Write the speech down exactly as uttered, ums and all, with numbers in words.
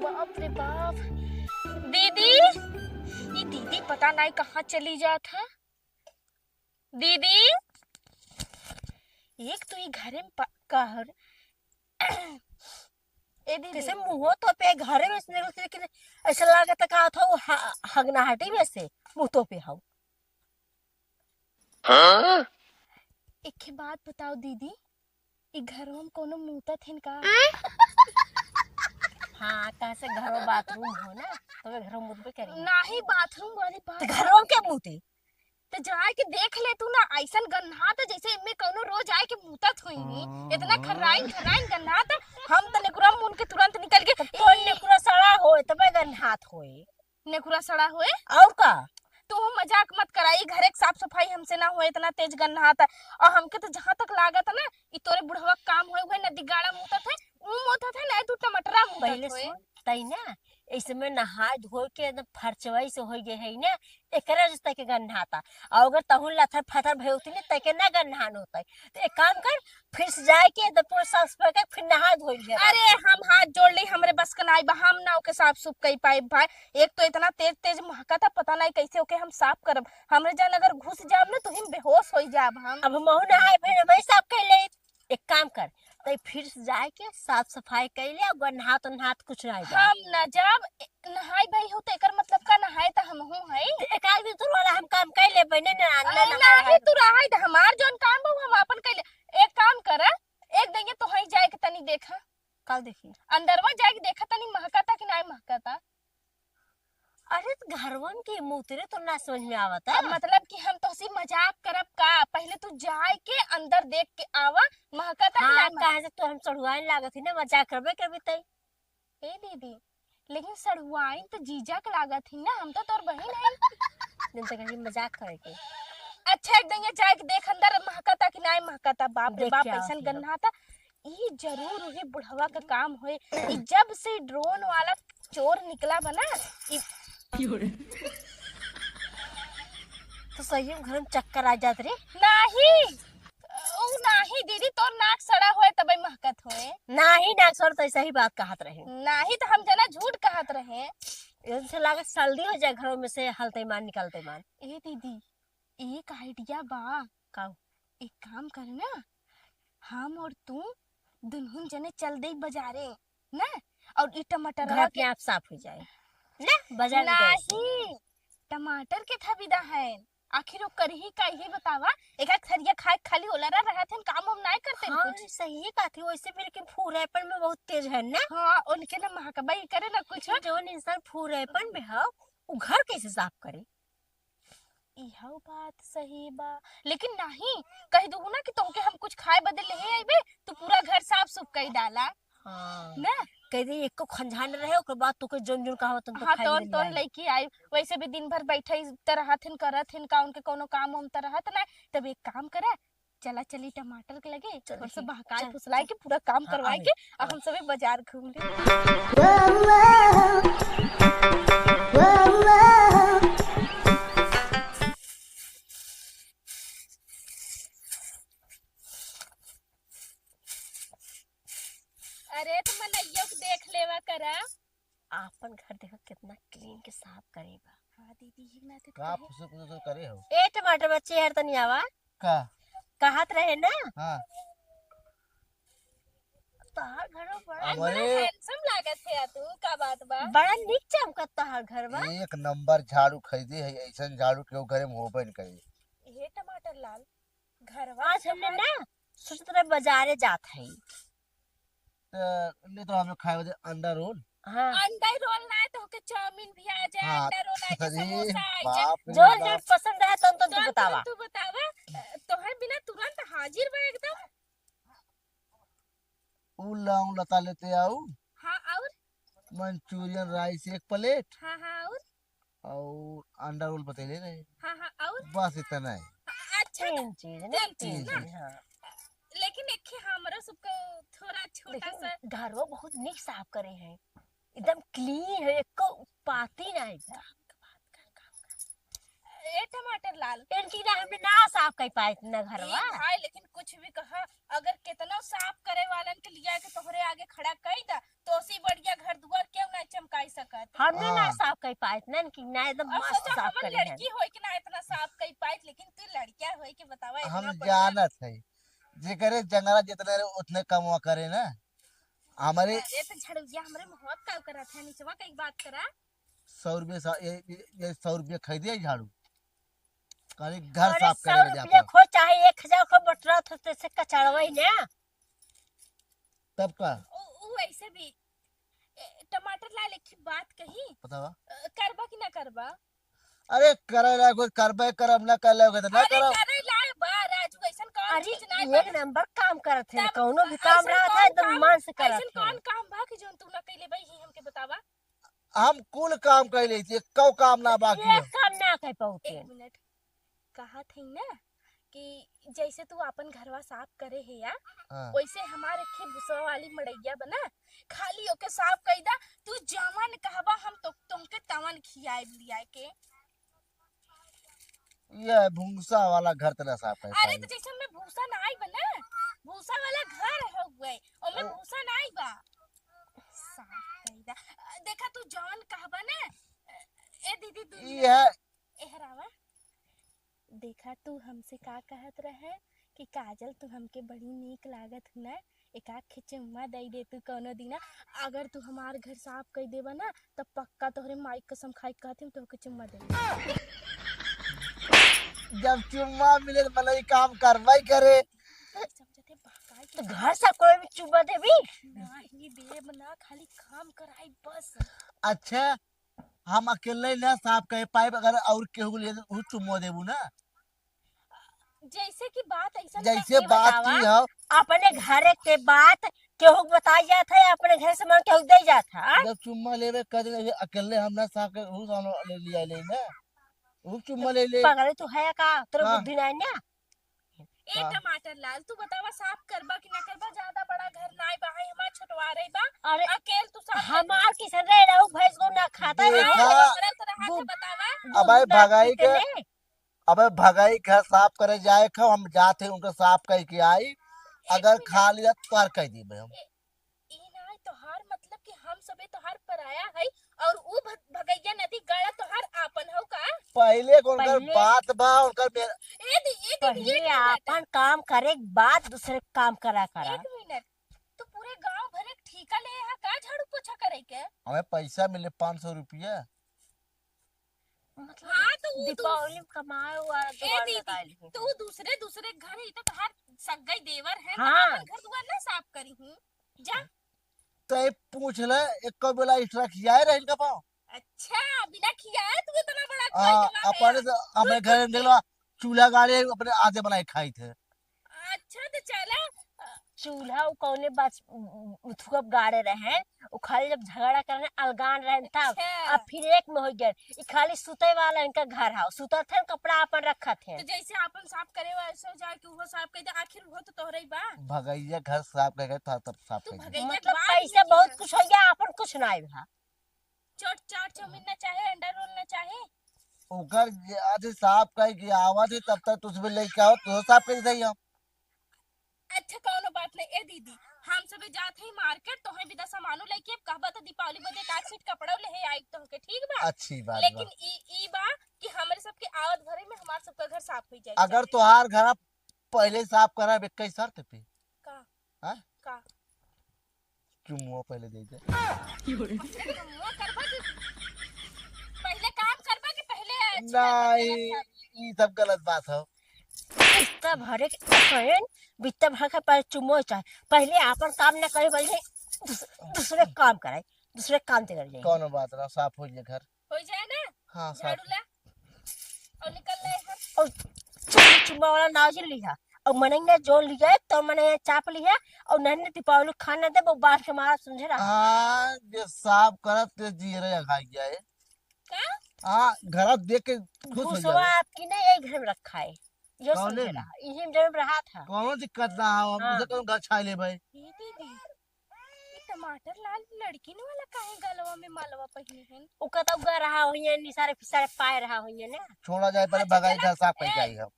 बाप रे बाप। दीदी, ई दीदी पता नाई कहाँ चली जात है। दीदी, एक तो ई घरे में प-, कहर। ए दीदी। कैसे मुँहो तो पे घरे में से निकलत, लेकिन ऐसा लागत है का था वो ह-, हगनाहटी में से मुँह तो पे हौ। हाँ? एक ठे बात बताओ दीदी, ई घरवा में कोनो मूतत हन का? हाँ, कहाँ से घरवा बाथरूम हो ना, तो वे घरवा मुतबे करी। नाही, बाथरूम वाली बात तो घरवा में के मूते? तो जाए के देख ले तू ना, ऐसन गन्हात जैसे इनमें कोनो रोज आए के मूतत होई। इतना खर्राइन खर्राइन गन्हात, हम तो नेकुरा मुन के तुरंत निकल के, तो तोर नेकुरा सड़ा होए, तबे गन्हात होए। नेकुरा सड़ा होए। और का? तू मजाक मत करा, ई घरे के साफ सफाई हमसे ना होए, इतना तेज गन्हात है। और हमके तो जहाँ तक लागत है ना, ई तोरे बुढ़वा के काम होए, उहे नदी गाड़ा मूतत है, ऊ मूतत है, ना तू टमाटरा मूतत पहले होए। सुन, तई ना, इस समय नहाए धोए के एकदम फरचवाई से होई गए है ना, एकरा वजह से तैके गन्हाता। और अगर तहु लथर फथर भयोती ने, तैके ना गन्हान होता है। तो एक काम कर, फिर से जाए के एकदम पूरा साफ सफाई कर, फिर नहा धोई लिया। अरे, हम हाथ जोड़ ले, हमरे बस का नाई बा, हम ना ओके साफ सुफ कई पाए भाई। एक तो इतना तेज तेज महकता, पता नहीं कैसे ओके हम साफ करब। हमरे जान अगर घुस जाब ना, तो हम बेहोश हो जाब हम। अब हमहू नहाए, फिर हम ही साफ कर ले। एक काम कर, तई फिर से जाए के साफ सफाई कर ले, अब नहात नहात कुछ नहीं बा। हम ना जाब, ए, नहाई भाई हो तो एकर मतलब का नहाए तो हमहू है। तो एक आदमी तू वाला हम काम कर ले, बने ना, ना अरे नहाए नहीं, है। तू रहाई तो हमार जौन काम बा, हम आपन कर ले। एक काम कर, एक दिन ये तो हई जाए के तनी देखा। का देखी? अंदरवा जाए के देखा तनी महकता कि नहीं महकता। अरे, तो घरवन के मुतरे तो ना समझ में आवत है। अब मतलब कि हम तोहसे मजाक करब का? पहले तू जाए के अंदर देख के आवा, महकता कि हाँ, ना महकता। काहे से तो हम चढ़ुआइन लागत ही ना, मजाक करबे करबे तई। ए दीदी, लेकिन सढ़ुआइन तो जीजा के लागत ही ना, हम तो तोर बहिन है। दिन तक कहीं मजाक करे के। अच्छा, एक दिन ये जाए के देख अंदर महकता कि ना महकता। बाप रे देख बाप, के आवत ऐसन ही हम। गन्हाता। ई जरूर उही बुढ़वा का काम होए। ई जब से ड्रोन वाला चोर निकला बा ना, ई तो सही में घर में चक्कर आ जात रे। नाही, ऊ नाही दीदी, तोर नाक सड़ा होए तबे महकत होए। नाही, नाक सड़ तो ऐसा ही बात कहत रही। नाही तो हम जना झूठ कहत रहे। इनसे लागत सर्दी हो जाए घरों में से हलते मान निकलते मान। ए दीदी, एक आइडिया बा। का? एक काम कर ना, हम और तू दुनहुन जने चल दे बजारे ना, और ई टमाटर घर के आप साफ हो जाए ना, बजार में गए से। नाही, टमाटर के थबिदा है, आखिर वो करही का, ये बतावा। एक एक थरिया खाए खाली ओलरा रहत हन, काम हम नाय करते हाँ, कुछ। सही कहती, वैसे भी लेकिन फूहड़पन में बहुत तेज है ना। हाँ, उनके ना महकबई करे ना कुछ। लेकिन जौन इंसान फूहड़पन में हो, वो घर कैसे साफ करे? इहो बात सही बा, लेकिन नाही, कह दू ना कि तोहके हम कुछ खाए बदे ले आइबे, तू पूरा घर साफ सुफ कई डाला। हाँ। ना? कह दे, एको खंझा न रहे, ओकर बाद तोके जौन जौन कहावत, तौन तो हाँ, खाए तौन, बदे ले तौन आई। लेके आई। वैसे भी दिन भर बैठे ही त रहत हन, करत हन का, उनके कोनो काम वाम त रहत ना। तब एक काम करा, चला चली टमाटर के लगे, चल और सब ठीक, बहकाए चल, फुसलाए चल। के पूरा काम हाँ, करवाए आवे। के, और हम सबे बाजार घूम ले। अरे, तो मनइयो के देख लेवा करा। आपन घर देखा कितना clean के साफ करे बा। हाँ दीदी, ये ना तो का कहे। फुसुर फुसुर करे हो? ए टमाटर बच्चे यार तनी आवा। का? कहत रहे ना? हाँ। तोहार घरो बड़ा अब बड़ा अरे। Handsome लागत है तू, का बात बा? बड़ा नीक चमकत तोहार घर बा। एक नंबर झाड़ू खरीदे है, ऐसन झाड़ू केहू घरे में होबे न करे। हे टमाटर लाल, घरवा आज हमने ना सोचत रहे बाजारे जात है। त ले तो हम लोग खाए बदे अंडा रोल। हाँ। अंडा ही रोल ना है तो के चाउमीन भी आ जाए, हाँ, अंडा रोल आ जाए, अरे समोसा आ जाए। बाप रे जो बाप। जो पसंद है तौन तौन तू बतावा। तू बतावा, तोहर बिना तुरंत हाजिर बा एकदम। उ लौंग लता लेते आऊ। हाँ, और? Manchurian rice एक plate। हाँ, हाँ, और? और अंडा रोल बतैले रहे। हाँ, हाँ, और? बस इतना है। अच्छा, तीन चीज ना, तीन चीज ना। हाँ। लेकिन एक हमरो सबको थोड़ा छोटा लेकिन सा घरवा बहुत नीक साफ करे हैं, एकदम clean है, एको पाती ना है। ए टमाटर लाल। इनकी ना हमने ना साफ कर पाए इतना घरवा। ए भाई, लेकिन कुछ भी कहा, अगर कितना साफ करे वालन के लिया के तोहरे आगे खड़ा कर दा, तो से बढ़िया घर दुआर क्यों ना चम- हमने ना हाँ। साफ कर पाए, ना कि ना एकदम और मस्त सोचो, साफ हमन करे हैं। लड़की होई कि ना इतना साफ कर पाए, लेकिन तू लड़किया होई कि बतावा, हम इतना बढ़िया। जानत है, जेकरे जंगला जितने रहे, उतने कमवा करे ना। हमारे अरे तो झड़ुआ हमरे मुँह का करत है, निचवा कई बात करा। सौ रुपये सा-, ये, ये, ये सौ रुपये खरीदे झाड़ू, खाली घर अरे, साफ करे सौ में रुपया जाता। खो चाहे एक हजार खो, बटरा तो से कचड़वा ही ना। तब का? उ, उ ऐसे भी, ए, टमाटर लाल एक ठे बात कही। बतावा। अ, करबा कि ना करबा? अरे, करे ला कुछ करबे करब, ना कर लेबे तो ना अरे, करब। करे ला बा, राजू, ऐसन कौन अरे, चीज ना एक बा? नंबर काम करत है, तब कौनो भी काम ऐसन रहत कौन है, एकदम काम, मन से करत ऐसन है। कौन काम बा कि जोन तू ना कैले भाई, ही हमके बतावा? हम कुल काम कर लेते, कौ काम ना बाकी एक है। काम ना कर पाउते। एक मिनट, कहत है ना कि जैसे तू अपन घरवा साफ करे है या, हाँ। वैसे हमारे एक भुसवा वाली मड़ैया बना, खाली ओके साफ कर दा। तू जवन कहबा हम तो तुमके तवन खियाए लियाए के। ये भूसा वाला घर तेरा साफ है अरे, खाली। तो जैसे में भूसा ना आई बना, भूसा वाला घर है हुए, ओमे ओ। भूसा ना आई बा। साफ कर दा। देखा, तू जवन कहबा ना, ए दीदी, दू ये मिनट। है। एहरावा, देखा, तू हमसे का कहत रहे कि काजल, तू हमके बड़ी नीक लागत हू ना, एक आध चुम्मा दे दे तू कौनो दिना। अगर तू हमार घर साफ कर देबा ना, तब पक्का तोहरे माई कसम खाई कहती हूँ, तोहके चुम्मा दे। जब चुम्मा मिले तो मनई काम करवाई करे। समझते बहकाई तो के घर साफ करे में चुम्मा देबी? नहीं देब ना, खाली काम कराई बस। अच्छा, हम अकेले ना साफ कर पाइब, अगर और केहू ले उ चुम्मा देबू ना। जैसे कि बात ऐसा जैसे ये बात बतावा, की हो। अपने घर के बात केहू के बताई जात है, अपने घर से मन केहू दे जात है, हाँ? जब चुम्मा लेवे कह दे, अकेले हम ना साफ कर, उ सामने ले लिया ले ना, उ चुम्मा ले ले। पगले तू है का? तोर हाँ। बुद्धि नहीं ना। ए हाँ। टमाटर लाल, तू बतावा, साफ करबा कि ना करबा? ज्यादा बड़ा घर नाई बा, है हमार छोटवारे बा। अरे, अकेल तू साफ हमार किसन रहे रहू, भैंस को ना खाता है। देखा। हाँ, करत रहा दू-, था, बतावा। दू अबे दू दांत भगाई के, निकले। अबे भगाई के साफ करे जाए खा, हम जाते हैं उनका साफ करके आई। एक अगर मिनट। खा लिया तो तोहार कह दी हम। ए, ई ना तोहार मतलब कि हम सबे तोहार पराया है और उ भ-, भगैया नदी गड़ा तोहार आपन हो का? पहले के उनकर पहले बात बा, उनकर बे- ए दी, ए दी, पहले एक मिनट। आपन काम करे के बाद दूसरे के काम करा करा। एक मिनट, तू पूरे गांव भरे के ठीका ले हा का झाड़ू पोछा करे के? हमें पैसा मिले पाँच सौ रुपया। मतलब हाँ, तो उ दू- दीपावली में कमाए हुआ ए जुगाड़ दीदी, लगाइल ही। तो उ दूसरे, दूसरे घर ही तो तोहार सगई देवर है, हाँ। तो आपन घर दुआर ना साफ करी हूँ। जा। तो ये पूछ ले, एक बेला extra खियाए रहे इनका पाँव। अच्छा, बिना खियाए तू इतना बड़ा हाँ, कोई जमा अपने है। से, हमें तू घर में देखला, चूल्हा गाड़े अपने आधे बनाए खाई थे। अच्छा, तो चला। चूल्हा उ कौने बात, उ, उ, उथुअब गाड़े रहे, उ खाली जब झगड़ा करने अलगान रहे तब, अच्छा। अब फिर एक में हो गए। ई खाली सुते वाला इनका घर है, सुतत है, कपड़ा अपन रखत है। तो जैसे अपन साफ करे वाला से जाए कि वो साफ कर दे, आखिर वो तो तोहरे ही बा। भगैया घर साफ करके था तब साफ तू कर दे। भगैया मतलब के बात पैसा नहीं बहुत किया। कुछ हो गया, अपन कुछ ना आए भा। चोट चाट चाउमीन ना चाहे, अंडा रोल ना चाहे। ओकर जे आज साफ कह के आवत है, तब तक तुझ में लेके आओ, तो साफ कर दे हम। अच्छा, कौनो बात नहीं। ए दीदी, हम सबे जात हई मार्केट, तोहे बिदा सामानो लेके, अब कहबा तो दीपावली बदे एक आध सेट कपड़ा ले आई तोहके, ठीक बा? अच्छी बात बा। लेकिन ई, ई बा कि हमरे सबके आवत भरे में हमार सबका घर साफ हो जाए। अगर तोहार घर आप पहले साफ करा, इक्कीस शर्त पे। का? हाँ? का? चुम्मुआ पहले दे दे। चुम्मुआ करबा कि पहले काम करबा कि पहले अच्छी बात नहीं, करबा? ई सब गलत बात है। बित्ता भरे के, बहन, बित्ता भर के पहले चुम्मुआ चाहे। पहले आपन काम ना करे, पहले दूस-, दूसरे काम कराए, दूसरे काम ते कर जाए। कौनो बात ना, साफ हो जाए घर। हो जाए ना? हाँ, साफ। झाड़ू ला। और निकल ले घर। और चुम्मा, चुम्मा वाला नाव जे लिहा। और मनैया जोन लिहा, तो मनैया चाप लिहा, और नन्हे दीपावली खाना दे, वो बाहर के मारा समझे रहा। हाँ, जे साफ करत ते जियरे अघाई जाए। का? हाँ, घर देख के खुश हो भूसवा जाए। आपकी नहीं, यही घर में रखा है। यो कौने समझे में? रहा, यही में जन्म रहा था। कौनो दिक्कत ना हो, हम हाँ। दूसरे कौन घर छाए ले भाई। ये दीदी, ई टमाटर लाल लड़किन वाला काहे गलवा में मालवा पहिने हन? उ कतौ गा रहा होइए, निसारे फिसारे पाए रहा होइए ना। छोड़ा जाए, पहले अच्छा, भगाई चला। घर साफ करके ए, आई हम।